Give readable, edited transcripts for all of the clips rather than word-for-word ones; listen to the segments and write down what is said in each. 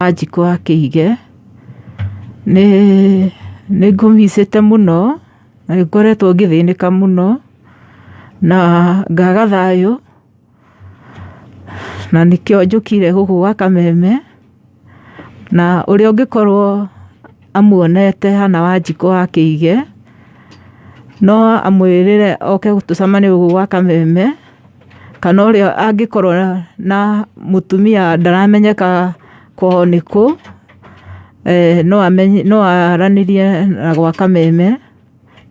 Wanjikũ wa Kĩige, nĩ ngũmicĩte mũno na nĩ ngoretwo ngĩthĩnĩka mũno na ngaga thayũ, na nĩkĩo njũkire gũkũ gwa Kameme, na ũrĩa ũngĩkorwo amuonete Hannah Wanjikũ wa Kĩige, no amwĩrĩre oke tũcemanie gũkũ gwa Kameme. Kana ũrĩa angĩkorwo na mũtumia ndaramenyeka kwao nĩ kũ, no aranĩrie na gwa kameme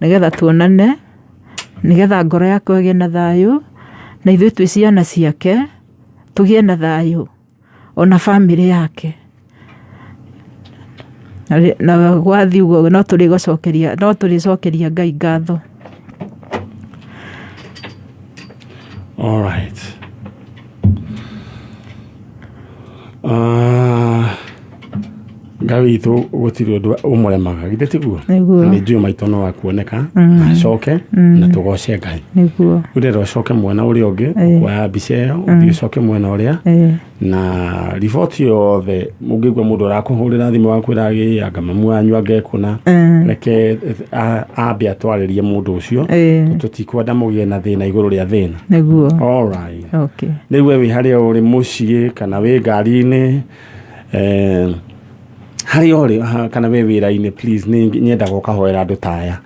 nĩgetha tuonane, nĩgetha ngoro yakwa ĩgĩe na thayũ, na ithuĩ twĩ ciana ciake tũgĩe na thayũ. Ona bamĩrĩ yake. Na gwathiĩ ũguo no tũrĩgũcokeria no tũrĩcokeria Ngai ngatho. All right. Ngai witũ gũtirĩ ũndũ ũmũremaga githĩ tiguo? Nĩguo. Na nĩ njũĩ maitũ no akuoneka na acoke na tũgoce Ngai. Nĩguo. Rĩu ndĩrenda ũcoke mwena ũrĩa ũngĩ ũkuoya mbica ĩyo ũthiĩ ũcoke mwena ũrĩa na riboti yothe ũngĩigua mũndũ ũrakũhũrĩra thimũ wakwĩra gĩ anga mamu wanyu angekũna reke ambe atwarĩrie mũndũ ũcio tũtikwenda mũgĩe na thĩna igũrũ rĩa thĩna. Nĩguo. All right. Okay. Rĩu we wĩ harĩa ũrĩ mũciĩ kana wĩ ngari-inĩ harĩa ũrĩ kana wĩ wĩra-inĩ please nĩ nyendaga ũkahoera andũ ta aya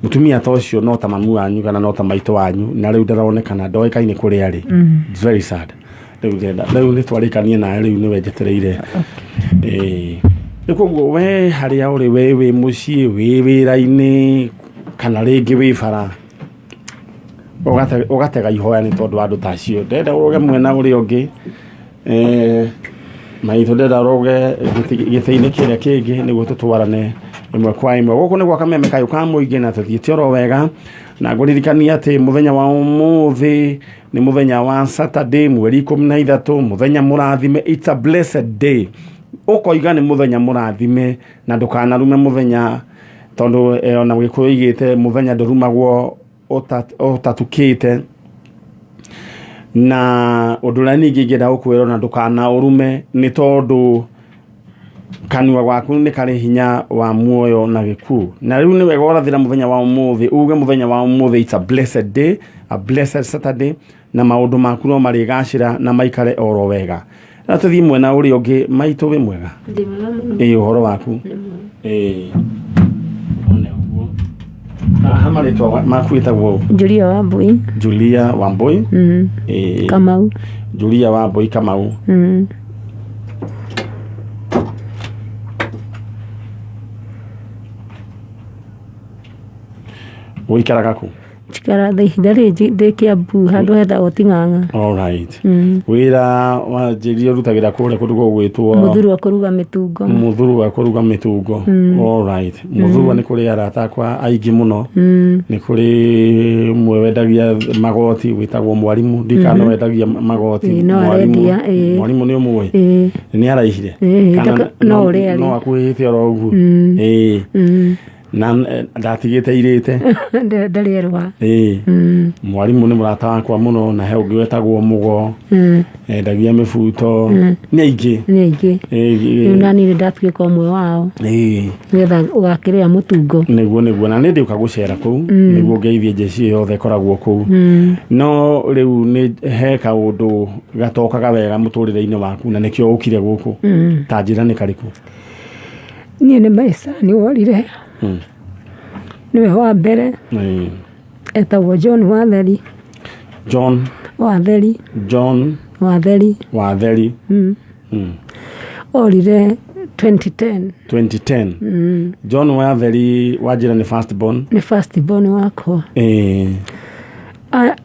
mũtumia ta ũcio no ta mamu wanyu kana no ta maitũ wanyu na rĩu ndaronekana ndoĩkaine kũrĩa arĩ. It's very sad. Rĩu ndĩrenda rĩu nĩ twarĩkania nawe rĩu nĩwe njetereire. Rĩu koguo we harĩa ũrĩ we wĩ mũciĩ wĩ wĩra-inĩ kana rĩngĩ wĩ bara ũgatega ihoya nĩ tondũ wa andũ ta acio. Ndĩrenda ũroge mwena ũrĩa ũngĩ maitũ ndĩrenda ũroge gĩtĩ-inĩ kĩrĩa kĩngĩ nĩguo tũtwarane ĩmwe kwa ĩmwe. Gũkũ nĩ gwa Kameme Kayũ ka Mũingĩ na tũthiĩte oro wega na ngũririkania atĩ mũthenya wa ũmũthĩ nĩ mũthenya wa Saturday mweri 13 mũthenya mũrathime, it's a blessed day. Ũkoiga nĩ mũthenya mũrathime na ndũkanarume mũthenya tondũ ona Gĩkũyũ oigĩte mũthenya ndũrumagwo ũtatukĩte. Na ũndũ ũrĩa ningĩ ingĩenda gũkwĩra ona ndũkanaũrume nĩ tondũ kanua gaku nĩ karĩ hinya wa muoyo na gĩkuũ. Na rĩu nĩ wega ũrathĩra mũthenya wa ũmũthĩ uge mũthenya wa ũmũthĩ it's a blessed day, a blessed Saturday, na maũndũ maku no marĩgacĩra na maikare oro wega. Na tũthiĩ mwena ũrĩa ũngĩ maitũ wĩ mwega? Ndĩ mwega mũno. Ĩĩ ũhoro waku? Nĩ mwega. Ĩĩ. One ũguo. Haha marĩtwa maku wĩtagwo? Julia Wambui. Julia Wambui. Ĩĩ. Kamau. Julia Wambui Kamau. Ũikaraga kũ? Njikaraga thaa ihinda rĩrĩ ndĩ Kiambu handũ hetagwo Ting'ang'a. All right. Wĩra wanjĩrire ũrutagĩra kũrĩa kũndũ gũgwĩtwo Mũthurwa kũruga mĩtungo. Mũthurwa kũruga mĩtungo. All right. Mũthurwa nĩ kũrĩ arata akwa aingĩ mũno. Nĩ kũrĩ ũmwe wendagia magoti wĩtagwo mwarimũ ndiũĩ kana no wendagia magoti. Ĩĩ, no Mwarimũ. arendia, ĩĩ. Mwarimũ nĩ ũmũĩ? Ĩĩ. Nĩ araihire? Ĩĩ, Kana no ũrĩa arĩ. no akuhĩte oro ũguo? Ĩĩ. Na ndatigĩte irĩte. Ndarĩ erũha. Ĩĩ. Mwarimũ nĩ mũrata wakwa mũno na he ũngĩ wetagwo Mũgo. Endagia mĩbuto. Nĩ aingĩ. Nĩ aingĩ. Ĩĩ. Rĩu nani nĩ ndatuĩka ũmwe wao. Ĩĩ. Nĩgetha ũgakĩrĩa mũtungo. Nĩguo nĩguo na nĩ ndĩũka gũcera kũu nĩguo ngeithie njeci ĩyo yothe ĩkoragwo kũu. No rĩu nĩ he kaũndũ gatokaga wega mũtũrĩre-inĩ waku na nĩkĩo ũkire gũkũ. Ta njĩra nĩ karĩkũ? Niĩ nĩ my son worire. Nĩwe wa mbere. Etagwo John Watheri. John Watheri. John Watheri. Watheri. Orire 2010. 2010. John Watheri wanjĩra nĩ first born. Nĩ first born wakwa.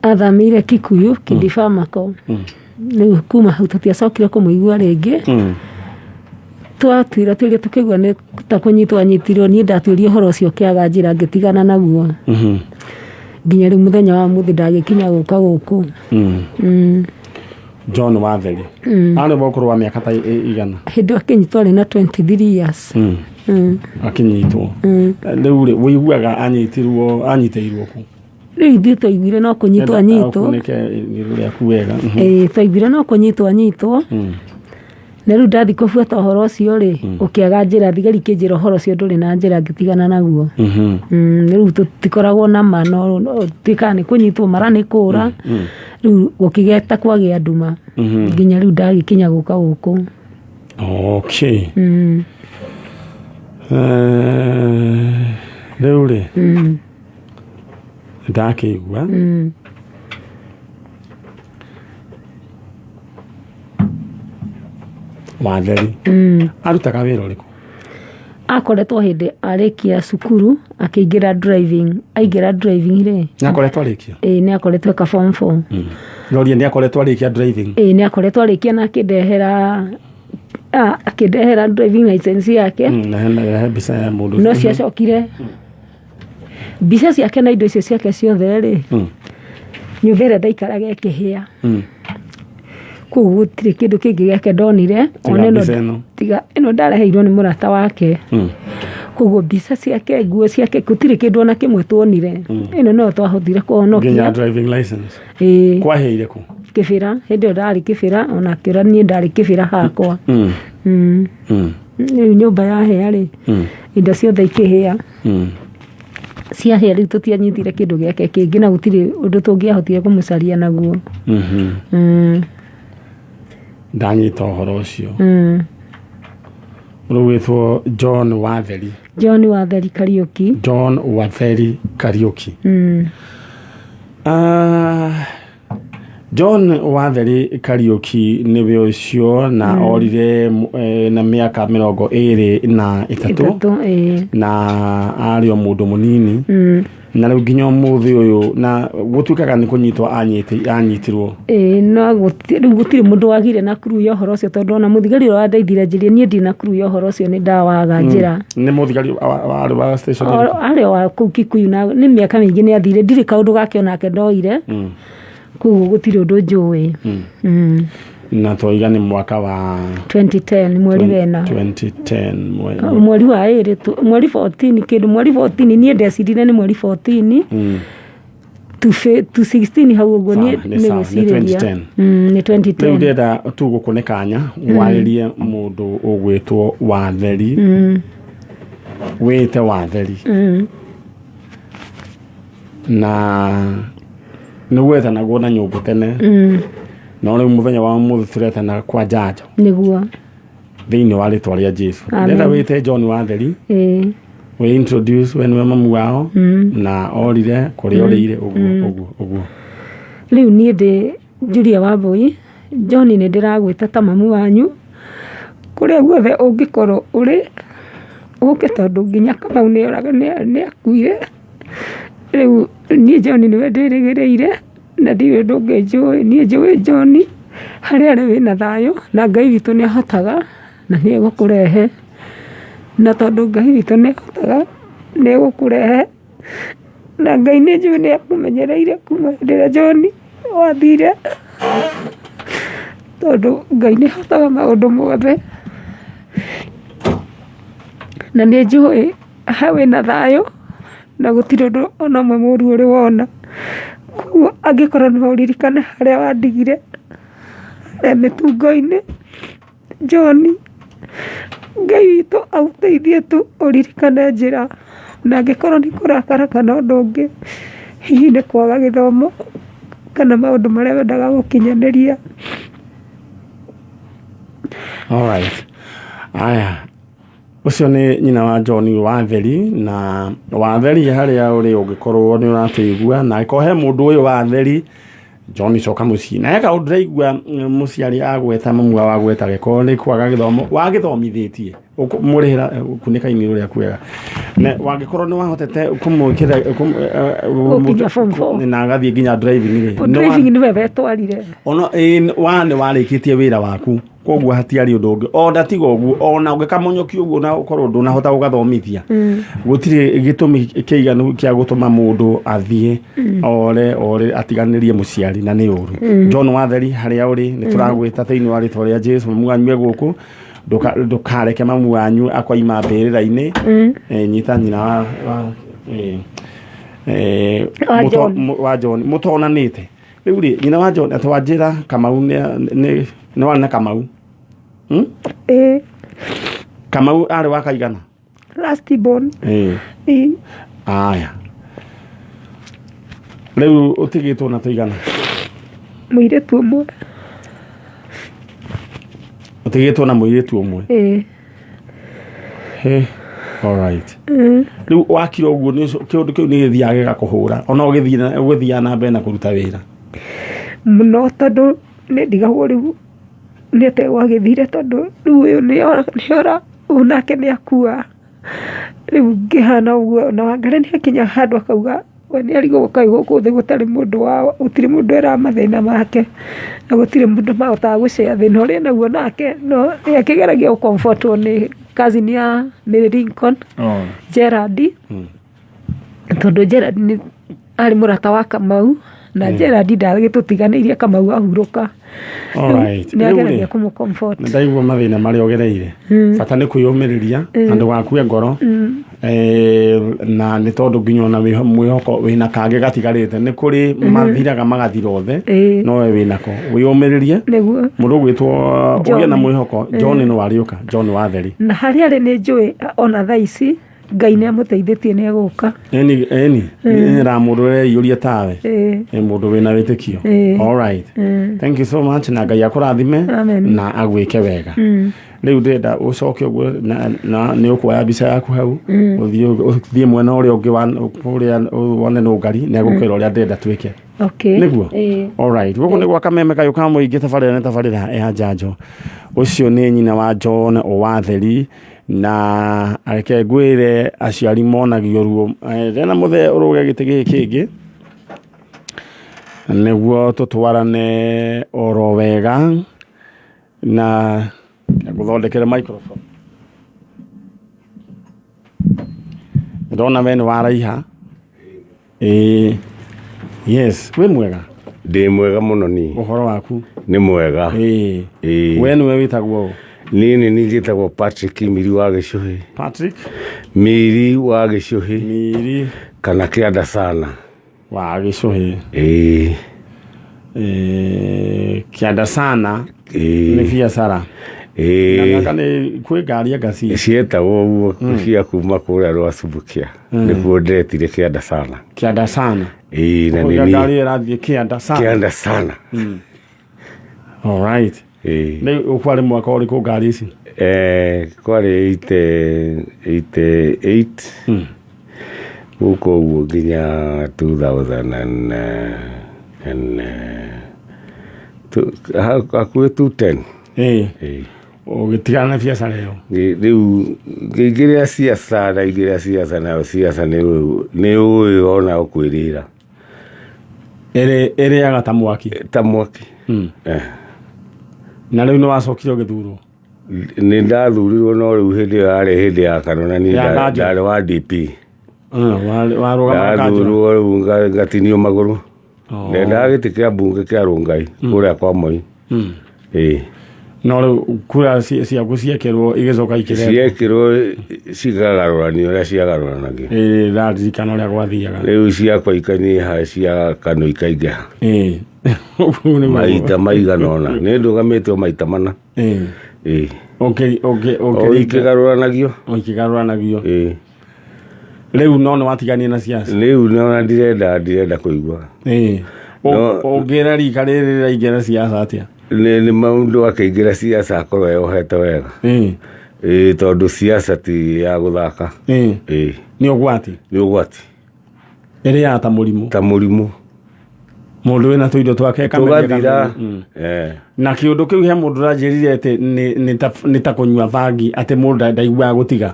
Athamĩire Kikuyu Kidifamako. Rĩu kuma hau tũtiacokire kũmũigua rĩngĩ. Twatuire tuirie tukĩigua nĩ ta kũnyitwo anyitirwo niĩ ndatuĩria ũhoro ũcio ũkĩaga njĩra ngĩtigana naguo. Nginya rĩu mũthenya wa ũmũthĩ ndagĩkinya gũka gũkũ. John Watheri. Arĩ wa ũkũrũ wa mĩaka ta igana? Hĩndĩ ĩyo akĩnyitwo arĩ na 23 years. Akĩnyitwo. Rĩu rĩ, ũiguaga anyitirwo anyitĩirwo kũ? Rĩu ithuĩ twaiguire no kũnyitwo anyitwo. Ũkunĩke igũrũ rĩaku wega. Ĩĩ twaiguire no kũnyitwo anyitwo. Na rĩu ndathi kũbuata ũhoro ũcio rĩ, ũkĩaga njĩra, thigari ikĩnjĩra ũhoro ũcio ndũrĩ na njĩra, ngĩtigana naguo. Rĩu tũtikoragwo na ma, no tuĩkaga nĩ kũnyitwo mara nĩ kũra. Rĩu gũkĩgĩa ta kwagĩa nduma nginya rĩu ndagĩkinya gũka gũkũ. Okay. Rĩu rĩ, ndakĩigua Watheri arutaga wĩra ũrĩkũ? Akoretwo hĩndĩ arĩkia cukuru akĩingĩra driving, aingĩra driving rĩ. Nĩ akoretwo arĩkia? Ĩĩ, nĩ akoretwo eka form four. Noria nĩ akoretwo arĩkia driving? Ĩĩ, nĩ akoretwo arĩkia na akĩndehera akĩndehera driving license yake. Na he mbica ya mũndũ. No ciacokire mbica ciake na indo icio ciake ciothe rĩ, nyũmba ĩrĩa ndaikaraga ĩkĩhĩa. Koguo gũtirĩ kĩndũ kĩngĩ gĩake ndonire. Tiga Ona ĩno- mbica ĩno. Tiga ĩno ndareheirwo nĩ mũrata wake. Koguo mbica ciake, nguo ciake, gũtirĩ kĩndũ ona kĩmwe tuonire. Ĩno noyo twahotire nginya kũhonokia. Driving license. Ĩĩ. Kwahĩire kũ? Kĩbĩra, hĩndĩ ĩyo ndarĩ Kĩbĩra, ona akĩũra niĩ ndarĩ Kĩbĩra hakwa. Rĩu nyũmba yahĩa rĩ, indo ciothe ikĩhĩa. Ciahĩa rĩu tũtianyitire kĩndũ gĩake kĩngĩ na gũtirĩ ũndũ tũngĩahotire kũmũcaria naguo. Ndanyita ũhoro ũcio. Rĩu wĩtwo John Watheri? John Watheri Kariũki. John Watheri Kariũki. Ah, John Watheri Kariũki nĩwe ũcio na orire na mĩaka 23. 3, ĩĩ. Na arĩ o mũndũ mũnini. Na rĩu nginya ũmũthĩ ũyũ na gũtuĩkaga nĩ kũnyitwo anyitirwo. Ĩĩ, no rĩu gũtirĩ mũndũ wagire na clue ya ũhoro ũcio, tondũ ona mũthigari ũrĩa wandeithire njĩrire niĩ ndina clue ya ũhoro ũcio, nĩ ndawaga njĩra. Nĩ mũthigari warĩ wa station ĩrĩkũ? Arĩ o wa kũu Kikuyu, na nĩ mĩaka mĩingĩ nĩ athire, ndirĩ kaũndũ gake onake ndoire. Koguo gũtirĩ ũndũ njũĩ. Na twaiga nĩ mwaka wa 2010 mweri wena. 2010 Mweri wa ĩrĩ mweri 14 kĩndũ, mweri 14, niĩ ndecirire nĩ mweri 14 to 16 hau ũguo niĩ. Sawa, nĩ sawa, nĩ Nĩ gwĩcirĩria. 2010. Nĩ Rĩu 2010. ndĩrenda tu gũkũne kanya warĩrie mũndũ ũgwĩtwo Watheri, wĩte Watheri. Na nĩ gwetanagwo na nyũngũ tene, no rĩu mũthenya wa ũmũthĩ tũretana kwa njanjo. Nĩguo. Thĩinĩ wa rĩtwa rĩa Jesu. Amen. Ndĩrenda wĩte John Watheri, wĩ introduce we nĩwe mamu wao na orire kũrĩa orĩire, ũguo ũguo ũguo. Rĩu niĩ ndĩ Julia Wambui. John, nĩ ndĩragwĩta ta mamu wanyu, kũrĩa guothe ũngĩkorwo ũrĩ ũke, tondũ nginya Kamau nĩ oraga nĩ akuire. Rĩu niĩ John nĩwe ndĩrĩgĩrĩire na ndirĩ ũndũ ũngĩ njũĩ. Niĩ njũĩ John harĩa arĩ wĩna thayũ, na Ngai witũ nĩ ahotaga na nĩ egũkũrehe, na tondũ Ngai witũ nĩ ahotaga nĩ egũkũrehe, na Ngai nĩ njũĩ nĩ akũmenyereire kuma hĩndĩ ĩrĩa John wathire, tondũ Ngai nĩ ahotaga maũndũ mothe, na nĩ njũĩ hau wĩna thayũ na gũtirĩ ũndũ ona ũmwe mũru ũrĩ wona. Koguo angĩkorwo no ũririkane harĩa wandigire harĩa mĩtungo-inĩ, John, Ngai witũ agũteithie tu ũririkane njĩra, na angĩkorwo nĩ kũrakara kana ũndũ ũngĩ, hihi nĩ kwaga gĩthomo kana maũndũ marĩa wendaga gũkinyanĩria. Alright. Aya. Ũcio nĩ nyina wa John Watheri, na Watheri harĩa ũrĩ ũngĩkorwo nĩ ũratũigua, na angĩkorwo he mũndũ ũyũ Watheri, John coka mũciĩ. Na he kaũndũ ndĩraigua mũciari agweta, mamu wao agweta, angĩkorwo nĩ kwaga gĩthomo wagĩthomithĩtie mũrĩhĩra kunĩka ini rĩaku wega, na wangĩkorwo nĩ wahotete kũmwĩkĩra Gũkinya form four. Na agathiĩ nginya driving rĩ, Driving nĩwe wetwarire. Ona ĩĩ, wa nĩ warĩkĩtie wĩra waku, koguo hatiarĩ ũndũ ũngĩ ona tiga ũguo, ona ũngĩkamonyokia ũguo na ũkorwo ndũnahota gũgathomithia, gũtirĩ gĩtũmi kĩiganu kĩa gũtũma mũndũ athiĩ ore ore atiganĩrie mũciari, na nĩ ũru. John Watheri, harĩa ũrĩ, nĩ tũragwĩta thĩinĩ wa rĩtwa rĩa Jesu. Mamu wanyu e gũkũ, ndũkareke mamu wanyu akoima mbĩrĩra-inĩ. Nyita nyina wa Wa John. Wa John mũtonanĩte rĩu rĩ, nyina wa John atwanjĩra Kamau nĩ warĩ na Kamau. Ĩĩ. Kamau arĩ wa kaigana? Last born. Ĩĩ. Ĩĩ. Aya, rĩu ũtigĩtwo na tũigana? Mũirĩtu ũmwe. Ũtigĩtwo na mũirĩtu ũmwe? Ĩĩ. He, alright. Rĩu wakira ũguo kĩũndũ kĩu nĩ gĩthiaga gĩgakũhũra ona ũgĩthiaga na mbere na kũruta wĩra? Mũno, tondũ nĩ ndigagwo rĩu nĩ atĩa gwagĩthire, tondũ rĩu ũyũ nĩora, ũyũ nake nĩ akua, rĩu ngĩhana ũguo. Na Wangari nĩ akinya handũ akauga we nĩ arigwo kaĩ gũkũ thĩ gũtarĩ mũndũ wao, gũtirĩ mũndũ eraga mathĩna make, na gũtirĩ mũndũ mahotaga gũcea thĩna ũrĩa enaguo nake. No nĩ akĩgeragia gũ comfort wo nĩ cousin ya Mary Lincoln. Oh. Gerard. Tondũ Gerard nĩ arĩ mũrata wa Kamau, na Gerard ndagĩtũtiganĩirie Kamau ahurũka. Alright. Nĩ Rĩu ageragia rĩ, kũmũ comfort. nĩ ndaigua mathĩna marĩa ũgereire, bata nĩ kwĩyũmĩrĩria na ndũgakue ngoro. Na nĩ tondũ nginya ona mwĩhoko wĩna kangĩ gatigarĩte, nĩ kũrĩ mathiraga magathira othe. No we wĩnako, wĩyũmĩrĩrie. Nĩguo. Mũndũ ũgwĩtwo John. ũgĩe na mwĩhoko, John no arĩũka, John Watheri. Na harĩa arĩ nĩ njũĩ ona thaa ici Ngai nĩ amũteithĩtie, nĩ egũka. Eni, eni ra mũndũ ũreiyũria tawe. Nĩ mũndũ wĩna wĩtĩkio. Alright. Thank you so much, na Ngai akũrathime. Amen. Na agwĩke wega. Rĩu ndĩrenda ũcoke ũguo na nĩ ũkuoya mbica yaku hau, ũthiĩ mwena ũrĩa ũngĩ wa kũrĩa, wone nũngari nĩ agũkwĩra ũrĩa ndĩrenda twĩke. Okay. Nĩguo. Ĩĩ. Alright, gũkũ nĩ gwa Kameme kayũ ka mũingĩ, tabarĩra nĩ tabarĩra ya njanjo. Ũcio nĩ nyina wa John Watheri, na reke ngwĩre aciari monagio ruo. Rena mũthee ũrũge gĩtĩ gĩkĩ kĩngĩ nĩguo tũtwarane oro wega, na ngũthondekere microphone. Ndona we nĩ waraiha. Ĩĩ, yes, wĩ mwega? Ndĩ mwega mũno niĩ. Ũhoro waku? Nĩ mwega. Ĩĩ. Ĩĩ. We nĩwe wĩtagwo ũ? Niĩ nĩ niĩ njĩtagwo Patrick Miri wa Gĩcũhĩ. Patrick Miri wa Gĩcũhĩ. Miri. Kana Kĩanda sana. Wa Gĩcũhĩ. Ĩĩ. Ĩĩ, Kĩanda sana. Ĩĩ. Nĩ biacara na Ĩĩ. mĩaka nĩ kwĩ ngari anga ci Cietagwo ũguo cia kuma kũrĩa rwa Subukia. Nĩkuo ndetire Kĩanda sana. Kĩanda sana. Ĩĩ, na Kũiga nĩ niĩ ngari ĩrathiĩ Kĩanda sana. Kĩanda sana. Alright. Ĩĩ. Rĩu ũkwarĩ mwaka ũrĩkũ ngari ici? Kwarĩ 88 gũkũ ũguo nginya 2000 and hakuhĩ 210. Ĩĩ. Ĩĩ. Ũgĩtigana na biacara ĩyo? Rĩu ngĩingĩrĩra ciaca, ndaingĩrĩra ciaca, nayo ciaca nĩ ũĩ ona ũkwĩrĩra. Ĩrĩaga ta mwaki. Ta mwaki. Na rĩu nĩ wacokire ũgĩthurwo? Nĩ ndathurirwo, no rĩu hĩndĩ ĩyo yarĩ hĩndĩ ya Kano na niĩ Ya Kanjũ. ndarĩ wa DP. Warũgama na Kanjũ? Ndathurwo rĩu ngatinio magũrũ. Oh. Ndendaga gĩtĩ kĩa mbunge kĩa Rũngai kũrĩa kwa Moi. Ĩĩ. No rĩu kura ciaku ciekĩrwo igĩcoka ikĩrengwo? Ciekĩrwo cikagarũranio ũrĩa ciagarũranagio. Ĩĩ, ndaririkana ũrĩa gwathiaga. Rĩu ciakwa ikanyiha, cia Kano ikaingĩha. Ĩĩ. Ũguo nĩguo. Maita maigana ũna nĩ ndũgamĩte o maita mana. Ĩĩ. Ĩĩ. Ũkĩ O ũkĩ ikĩgarũranagio. O ikĩgarũranagio. Ĩĩ. Rĩu no nĩ watiganie na ciaca? Rĩu nona ndirenda kũigua. Ĩĩ. No- Ũngĩra rika rĩrĩ rĩraingĩra ciaca atĩa? Nĩ maũndũ akĩingĩra ciaca akorwo eyohete wega. Ĩĩ. Ĩĩ, tondũ ciaca ti ya gũthaka. Ĩĩ. Ĩĩ. Nĩ ũgwati. Nĩ ũgwati. Ĩrĩaga ta mũrimũ. Ta mũrimũ. Mũndũ wĩna tũindo twake ĩkameria Tũgathira. Na kĩũndũ kĩu he mũndũ ũranjĩrire atĩ nĩ ta kũnyua bangi, atĩ mũndũ ndaiguaga gũtiga.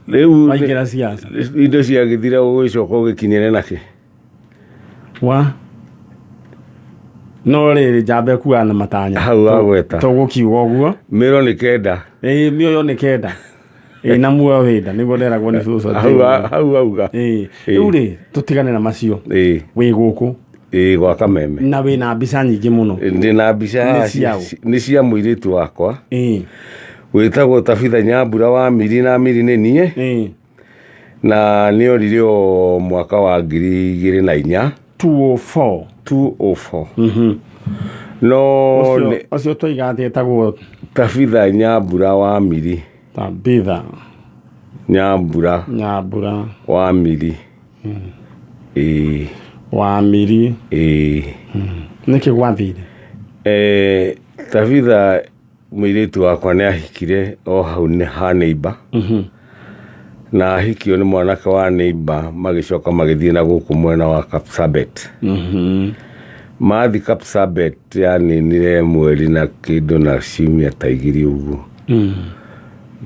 Rĩu waingĩra ciaca. Indo ciagĩthira ũgĩcoka ũgĩkinyĩre nakĩ? Wa no rĩrĩ njamba ĩkuaga na matanya. Hau wagweta. Tũgũkiuga ũguo. Mĩro nĩ kenda. Ĩĩ, mĩoyo nĩ kenda. Ĩĩ, na muoyo wĩnda nĩguo nderagwo nĩ cũcũ. Hau auga. Ĩĩ. Rĩu rĩ, tũtigane na macio. Ĩĩ. Wĩ gũkũ? Ĩĩ, gwa Kameme. Na wĩna mbica nyingĩ mũno. Ndĩna mbica Nĩ haha cia ũ? Nĩ cia mũirĩtu wakwa. Ĩĩ. Wĩtagwo Tabitha Nyambura wa Miri, na Miri nĩ niĩ. Ĩĩ. Na nĩ orire o mwaka wa 2004. 204. 204. No Ũcio twaiga atĩ etagwo Tabitha Nyambura wa Miri. Tabitha Nyambura Nyambura wa Miri. Ĩĩ. Wa Miri. Ĩĩ. Nĩkĩ gwathire? Tabitha mũirĩtu wakwa nĩ ahikire o hau nĩ ha neighbor. Na ahikio nĩ mwanake wa neighbor, magĩcoka magĩthiĩ na gũkũ mwena wa Kapsabet. Mathi Kapsabet yaninire mweri na kĩndũ na ciumia ta 2 ũguo.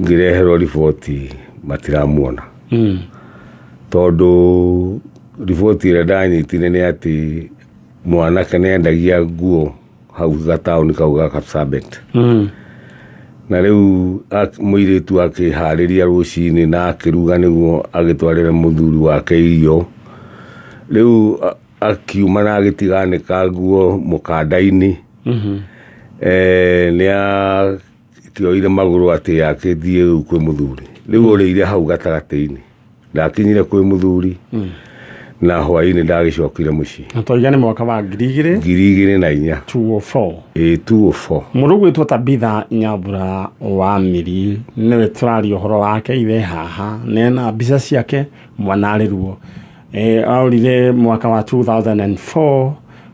Ngĩreherwo riboti matiramuona. Tondũ riboti ĩrĩa ndanyitire nĩ atĩ mwanake nĩ endagia nguo hau gataũni kau ga Kapsabet. Na rĩu mũirĩtu akĩharĩria rũcinĩ na akĩruga nĩguo agĩtwarĩre mũthuri wake irio. Rĩu akiuma na agĩtiganĩka nguo mũkanda-inĩ. Nĩ akĩoire magũrũ atĩ akĩthiĩ rĩu kwĩ mũthuri. Rĩu orĩire hau gatagatĩ-inĩ. Ndakinyire kwĩ mũthuri. Na hwaĩ-inĩ ndagĩcokire mũciĩ. Na twaiga nĩ mwaka wa ngiri igĩrĩ 2004. 204. Ĩĩ, 204. Mũndũ ũgwĩtwo Tabitha Nyambura wa Miri nĩwe tũraria ũhoro wake ithe haha, nena mbica ciake mwana arĩ ruo. Aurire mwaka wa 2004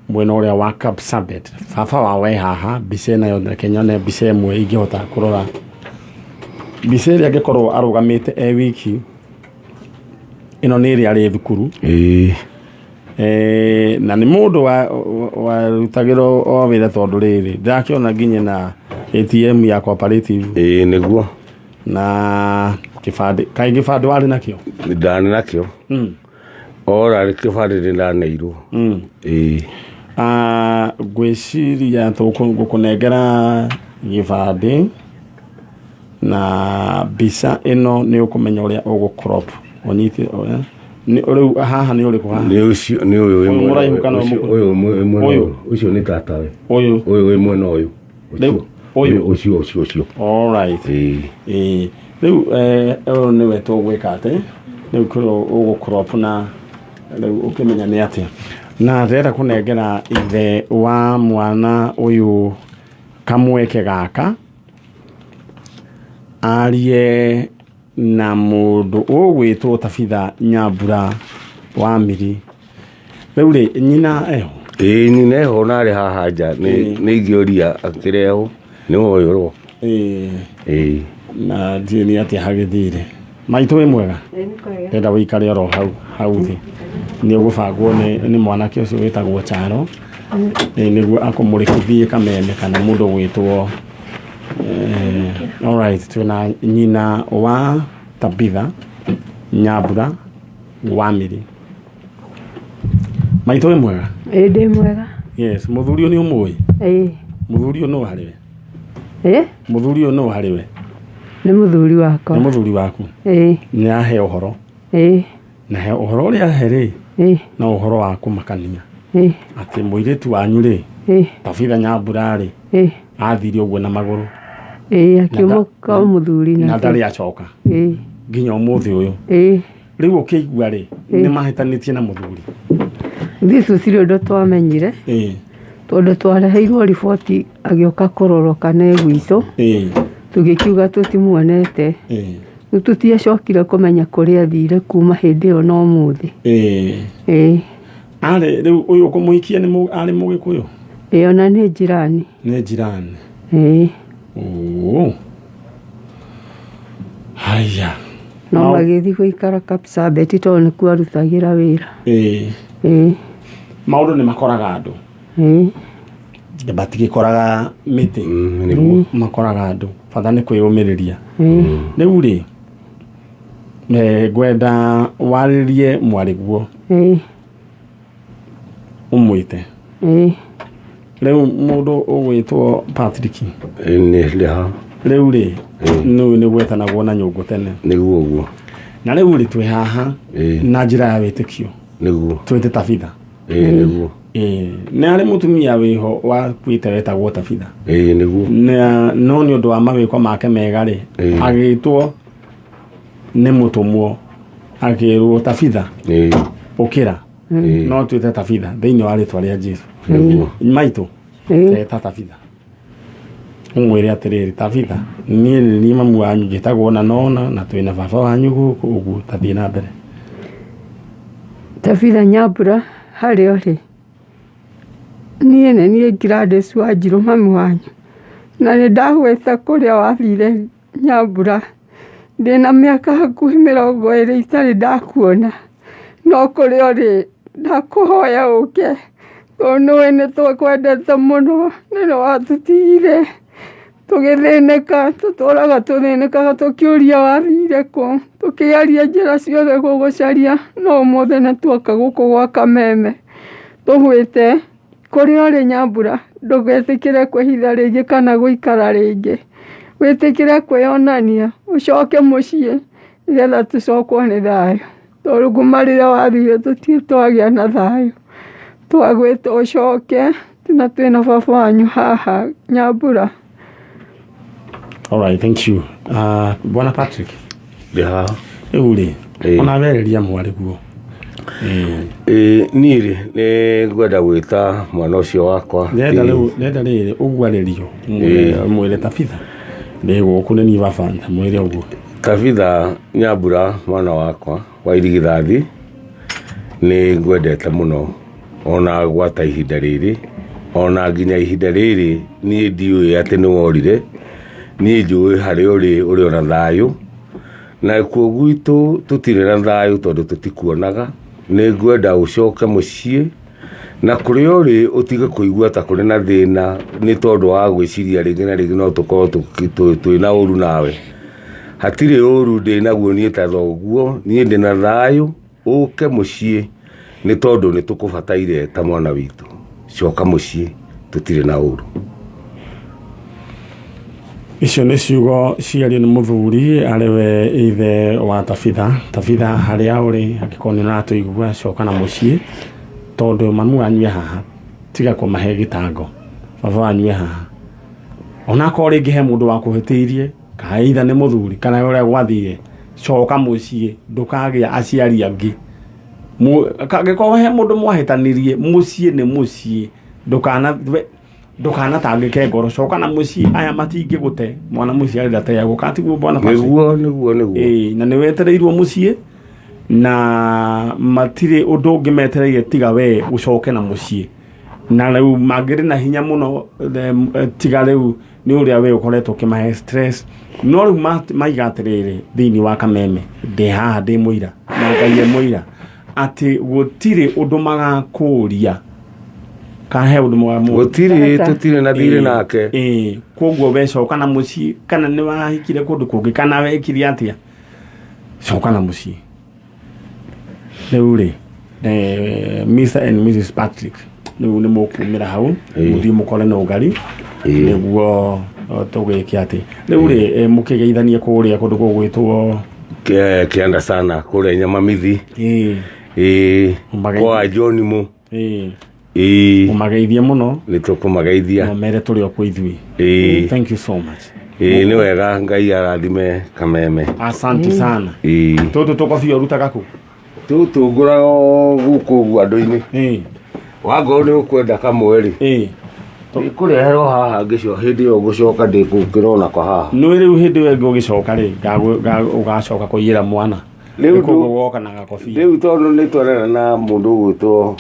mwena ũrĩa wa Kapsabet. Baba wao e haha, mbica ĩno reke nyone mbica ĩmwe ingĩhota kũrora. Mbica ĩrĩa angĩkorwo arũgamĩte e wiki, ĩno nĩ ĩrĩa arĩ thukuru. Ĩĩ. Na nĩ mũndũ warutagĩra o wĩra tondũ rĩrĩ ndĩrakĩona nginya na ATM ya cooperative. Ĩĩ, nĩguo. Na kĩbandĩ, kaĩ kĩbandĩ warĩ nakĩo? Ndarĩ nakĩo. Ora kĩbandĩ nĩ ndaneirwo. Ĩĩ. Ngwĩciria ngũkũnengera gĩbandĩ na mbica ĩno nĩ ũkũmenya ũrĩa ũgũ crop. Ũnyite, rĩu haha nĩ ũrĩkũ haha? Nĩ ũcio, nĩ ũyũ wĩ Ũyũ mwena mũraihu ũyũ. kana Ũcio, mũkuhĩ? ũyũ wĩ mwena Ũyũ. ũyũ. Ũcio nĩ tata we. Ũyũ. Ũyũ wĩ mwena ũyũ. Rĩu, ũyũ. Ũcio, ũcio, ũcio. All right. Ĩĩ. Ĩĩ. Rĩu, ũyũ nĩwe tũgwĩka atĩ, rĩu kũrĩa ũgũ crop na rĩu ũkĩmenya nĩ atĩa. Na ndĩrenda kũnengera ithe wa mwana ũyũ kamweke gaka arie na mũndũ ũgwĩtwo Tabitha Nyambura wa Miri. Rĩu rĩ, nyina eho? Ĩĩ, nyina eho na arĩ haha nja. Nĩ ingĩũria akĩrehwo. Nĩ woyũrwo. Ĩĩ. Ĩĩ. Na ndiũĩ nĩ atĩa hagĩthire. Maitũ wĩ mwega? Ndĩrenda wĩikare oro hau, hau thĩ. Nĩ ũgũbangwo nĩ mwanake ũcio wĩtagwo Charo. Ĩĩ, nĩguo akũmũrĩkithie kameme kana mũndũ ũgwĩtwo, all right, twĩna nyina wa Tabitha Nyambura wa Miri. Maitũ wĩ mwega? Ĩĩ, ndĩ mwega. Yes, mũthuri ũyũ nĩ ũmũĩ? Ĩĩ. Mũthuri ũyũ nũ harĩ we? Ĩĩ? Mũthuri ũyũ nũ harĩ we? Nĩ mũthuri wakwa. Nĩ mũthuri waku? Ĩĩ. Nĩ ahe ũhoro. Ĩĩ. Na he ũhoro ũrĩa ahe rĩ, Ĩĩ. no ũhoro wa kũmakania. Ĩĩ. Atĩ mũirĩtu wanyu rĩ, Ĩĩ. Tabitha Nyambura rĩ, Ĩĩ. athire ũguo na magũrũ. Ĩĩ, akiuma kwa mũthuri Na nake. ndarĩ acoka. Ĩĩ. Nginya ũmũthĩ ũyũ. Ĩĩ. Rĩu ũkĩigua rĩ, nĩ mahĩtanĩtie na mũthuri. Ithuĩ tũtirĩ ũndũ twamenyire. Ĩĩ. Tondũ twareheirwo riboti agĩũka kũrorwo kana e gwitũ. Ĩĩ. Tũgĩkiuga tũtimuonete. Ĩĩ. Rĩu tũtiacokire kũmenya kũrĩa athire kuma hĩndĩ ĩyo na ũmũthĩ. Ĩĩ. Ĩĩ. Arĩ rĩu ũyũ ũkũmũhikia nĩ arĩ mũgĩkũyũ? Ĩĩ, ona nĩ njirani. Nĩ njirani. Ĩĩ. Oo. Haya. No magĩthiĩ gũikara Kapsabet tondũ nĩkuo arutagĩra wĩra. Ĩĩ. Ĩĩ. Maũndũ nĩ makoraga andũ. Ĩĩ. Matigĩkoraga mĩtĩ. Nĩguo. Makoraga andũ. Bata nĩ kwĩyũmĩrĩria. Ĩĩ. Rĩu rĩ, ngwenda warĩrie mwarĩguo. Ĩĩ. Ũmwĩte. Ĩĩ. Rĩu mũndũ ũgwĩtwo Patrick. Ĩĩ, nĩ ndĩ haha. Rĩu rĩ, nĩ nĩ gwetanagwo na nyũngũ tene. Nĩguo ũguo. Na rĩu rĩ, twĩ haha Ĩĩ. na njĩra ya wĩtĩkio. Nĩguo. Twĩte Tabitha. Ĩĩ, nĩguo. Ĩĩ, nĩ arĩ mũtumia wĩho wakuĩte wetagwo Tabitha. Ĩĩ, nĩguo. Na no nĩ ũndũ wa mawĩko make mega rĩ, Ĩĩ. agĩtwo nĩ mũtũmwo akĩrwo Tabitha. Ĩĩ. Ũkĩra. Ĩĩ. No twĩte Tabitha thĩinĩ wa rĩtwa rĩa Jesũ. Nĩguo. Maitũ. Ĩĩ. Teta Tabitha. Ũmwĩre atĩrĩrĩ, Tabitha, niĩ nĩ niĩ mamu wanyu njĩtagwo na nona na twĩna baba wanyu gũkũ ũguo, tathiĩ na mbere. Tabitha Nyambura harĩa ũrĩ, niĩ nĩ niĩ Gladys Wanjirũ mami wanyu, na nĩ ndagwĩta kũrĩa wathire Nyambura, ndĩna mĩaka hakuhĩ 20 itarĩ ndakuona, no kũrĩa ũrĩ ndakũhoya ũke, tondũ nĩũĩ nĩ tũkwendete mũno na nĩ watũtigire tũgĩthĩnĩka, tũtũraga tũthĩnĩkaga tũkĩũria wathire kũ, tũkĩgeria njĩra ciothe gũgũcaria, no ũmũthĩ nĩ tuoka gũkũ gwa Kameme tũgwĩte kũrĩa ũrĩ Nyambura, ndũgetĩkĩre kwĩhitha rĩngĩ kana gũikara rĩngĩ, wĩtĩkĩre kwĩyonania ũcoke mũciĩ nĩgetha tũcokwo nĩ thayũ, tondũ kuma rĩrĩa wathire tũtirĩ twagĩa na thayũ, twagwĩta ũcoke na twĩna baba wanyu haha Nyambura. All right, thank you. Bwana Patrick, Ndĩ haha. Rĩu rĩ, Ĩĩ. ona werĩria mwarĩ guo. Ĩĩ. Ĩĩ, niĩ rĩ nĩ ngwenda gwĩta mwana ũcio wakwa. Ndĩrenda Ĩĩ. rĩu, ndĩrenda rĩrĩ ũguarĩrio. Ĩĩ. Mwĩre Tabitha. Ndĩ gũkũ nĩ niĩ baba, mwĩre ũguo. Tabitha Nyambura mwana wakwa wa irigithathi nĩ ngwendete mũno ona gwata ihinda rĩrĩ ona nginya ihinda rĩrĩ niĩ ndiũĩ atĩ nĩ worire, niĩ njũĩ harĩa ũrĩ ũrĩ ona thayũ, na kuo gwitũ tũtirĩ na thayũ tondũ tũtikuonaga. Nĩ ngwenda ũcoke mũciĩ na kũrĩa ũrĩ ũtige kũigua ta kũrĩ na thĩna nĩ tondũ wa gwĩciria rĩngĩ na rĩngĩ no tũkorwo twĩna ũru nawe. Hatirĩ ũru ndĩ naguo niĩ ta thoguo, niĩ ndĩ na thayũ, ũke mũciĩ nĩ tondũ nĩ tũkũbataire ta mwana witũ. Coka mũciĩ, tũtirĩ na ũru. Icio nĩ ciugo ciario nĩ mũthuri arĩ we ithe wa Tabitha. Tabitha harĩa ũrĩ angĩkorwo nĩ ũratũigua coka na mũciĩ tondũ mamu wanyu e haha, tiga kũmahe gĩtango, baba wanyu e haha. Onakorwo rĩngĩ he mũndũ wakũhĩtĩirie kana either nĩ mũthuri kana ũrĩa gwathire, coka mũciĩ ndũkagĩa aciari angĩ. Angĩkorwo he mũndũ mwahĩtanirie, mũciĩ nĩ mũciĩ, ndũkanatangĩke ngoro, coka na mũciĩ, aya matingĩgũte, mwana mũciari ndateagwo, kana tiguo bwana Patrick? Nĩguo, nĩguo, nĩguo. Ĩĩ, na nĩ wetereirwo mũciĩ na matirĩ ũndũ ũngĩ metereire tiga we ũcoke na mũciĩ, na rĩu mangĩrĩ na hinya mũno, tiga rĩu nĩ ũrĩa we ũkoretwo ũkĩmahe stress, no rĩu maiga atĩrĩrĩ thĩinĩ wa Kameme, ndĩ haha ndĩ mũira na Ngai e mũira atĩ gũtirĩ ũndũ magakũria kana he ũndũ mũgamũria. Gũtirĩ, Tata. tũtirĩ na thirĩ Ĩĩ, nake. ĩĩ, koguo we coka na mũciĩ, kana nĩ wahikire kũndũ kũngĩ kana wekire atĩa, coka na mũciĩ. Rĩu rĩ, Mr and Mrs Patrick, rĩu nĩ mũkumĩra hau, Ĩĩ. mũthiĩ mũkore nũngari, Ĩĩ. nĩguo tũgĩke atĩ. Rĩu rĩ, mũkĩgeithanie kũrĩa kũndũ gũgwĩtwo Kĩanda sana kũrĩa Nyamamithi. Ĩĩ. Ĩĩ, Ũmageithie. kwa John Mo. Ĩĩ. Ĩĩ. Ũmageithie mũno. Nĩ tũkũmageithia. Na ũmere tũrĩ o kũ ithuĩ. Ĩĩ. Thank you so much. Ĩĩ, nĩ wega, Ngai arathime Kameme. Asante sana. Ĩĩ. Tũtũ tũkobia ũrutaga kũ? Tũtũ ngũraga o gũkũ ũguo andũ-inĩ. Ĩĩ. Wangorwo nĩ ũkwenda kamwe rĩ. Ĩĩ. Ndĩkũreherwo haha ngĩco hĩndĩ ĩyo ngũcoka ndĩkũkĩra ona kwa haha. Nĩ rĩu hĩndĩ ĩyo ĩngĩ ũgĩcoka rĩ, ũgacoka kũiyĩra mwana. Rĩu Nĩ koguo ndũ- woka na gakobia. Rĩu tondũ nĩ twarera na mũndũ ũgwĩtwo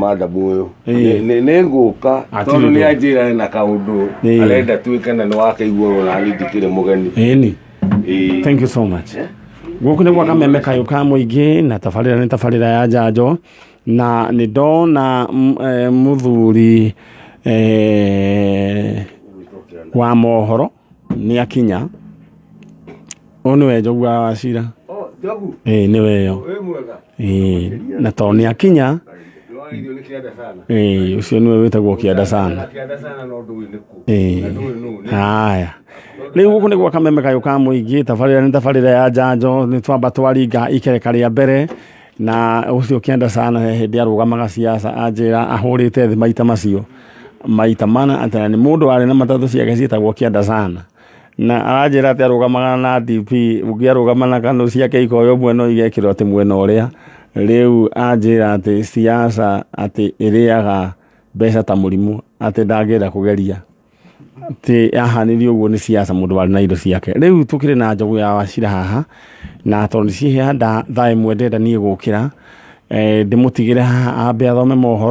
madam ũyũ. Ĩĩ. Nĩ ngũka Hatirĩ tondũ nĩ ũndũ. anjĩra na kaũndũ Ĩĩ. arenda tuĩke na nĩ wakĩigua ona niĩ ndikĩrĩ mũgeni. Ĩni. Ĩĩ. Thank you so much. Gũkũ nĩ gwa Kameme kayũ ka mũingĩ na tabarĩra nĩ tabarĩra ya njanjo na nĩ ndona mũthuri wa mohoro nĩ akinya. Ũyũ nĩwe Njogu wa Wachira. Oh, Njogu. Ĩĩ, nĩwe yo. Wĩ mwega. Ĩĩ, na tondũ nĩ akinya. Nĩ wageithio nĩ Kĩanda sana. Ĩĩ, ũcio nĩwe wĩtagwo Kĩanda sana. Kĩanda sana no ndũĩ nĩ kũ. Ĩĩ. Na ndũĩ nũ. Nĩ Haya. Rĩu gũkũ nĩ gwa Kameme kayũ ka mũingĩ, tabarĩra nĩ tabarĩra ya njanjo, nĩ twamba twaringa ikereka rĩa mbere na ũcio Kĩanda sana he hĩndĩ arũgamaga siasa anjĩra ahũrĩte thĩ maita macio maita mana atĩ na nĩ mũndũ warĩ na matatũ ciake ciĩtagwo Kĩanda sana. Na aranjĩra atĩ arũgamaga na DP, ũngĩ arũgama na KANU ciake ikoywo mwena ũyũ igekĩrwo atĩ mwena ũrĩa. Rĩu anjĩra atĩ siasa atĩ ĩrĩaga mbeca ta mũrimũ, atĩ ndangĩenda kũgeria. Atĩ yahanĩrio ũguo nĩ siasa, mũndũ warĩ na indo ciake. Rĩu tũkĩrĩ na Njogu ya Wachira haha, na tondũ nĩ cihĩa nda thaa 1 ndĩrenda niĩ gũkĩra, ndĩmũtigĩre haha ambe athome mohoro.